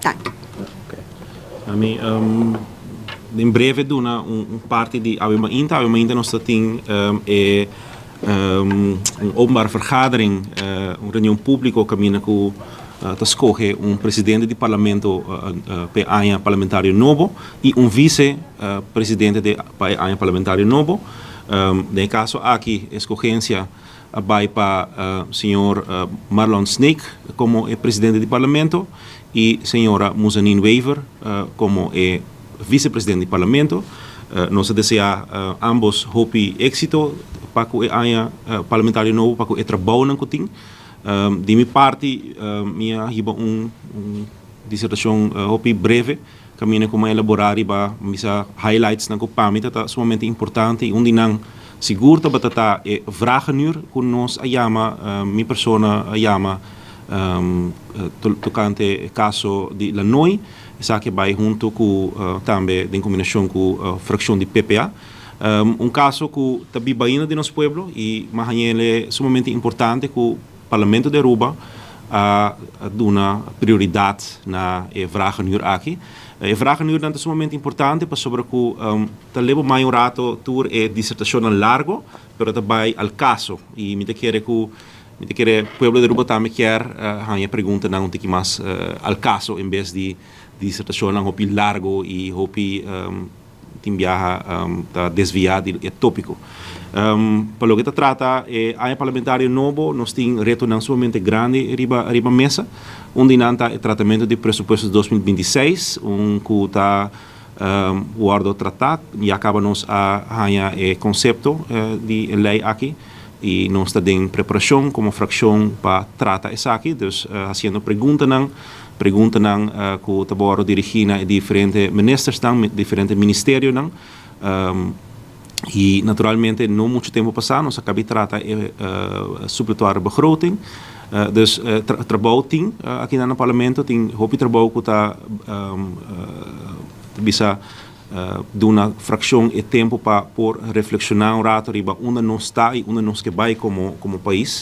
Danki. Okay. Ami in breve duna un parti di awe mainta. Awe mainta nos tin un openbare vergadering, un reunion publico caminda cu ta scoge un presidente di parlamento pa aña parlamentario nobo y un vice presidente di pa aña parlamentario nobo. Den caso aki, escogencia a bay pa señor Marlon Sneek como presidente di parlamento y señora Muzanin Wever como vicepresidente di parlamento. Nos ta desea ambos hopi exito pa e aña parlamentario nobo, pa e trabou cu tin. Di mi parti, mi a hiba un disertacion hopi breve, caminda cu m'a elabora riba misa highlights nan cu pa mi ta sumamente importante y un di nan sigur tabata e vragenuur cu nos a yama, mi persona a yama tocante caso di Lanoy, esaki bay hunto cu tambe den combinacion cu fraccion di PPA. Un caso cu ta biba den nos pueblo y m'a hañ'e sumamente importante cu Parlamento di Aruba a duna prioridad na e vragenuur aki. E vragenuur ta sumamente importante pasobra cu ta leba mas un rato tur e disertacion largo, pero ta bay al caso y mi ta kere pueblo di Aruba tambe kier haña pregunta nan un tiki mas al caso en bes di disertacion hopi largo y hopi tin biaha ta desvia di e topico. Pa loke ta trata aña parlamentario nobo, nos tin reto nan sumamente grandi riba mesa. Un di nan ta e tratamento di presupuesto 2026, un cu ta wordo trata, ya caba nos a haña e concepto di ley aki y nos ta den preparacion como fraccion pa trata esaki, dus haciendo preguntanan cu ta wordo dirigi na diferente ministernan, diferente ministerionan. Y naturalmente, no mucho tempo pasa, nos a caba di trata e suppletoire begroting. Dus trabou tin aki na parlamento, tin hopi trabou cu ta bisa duna fraccion e tempo pa por reflexiona un rato riba unda nos ta y unda nos kier bay como pais.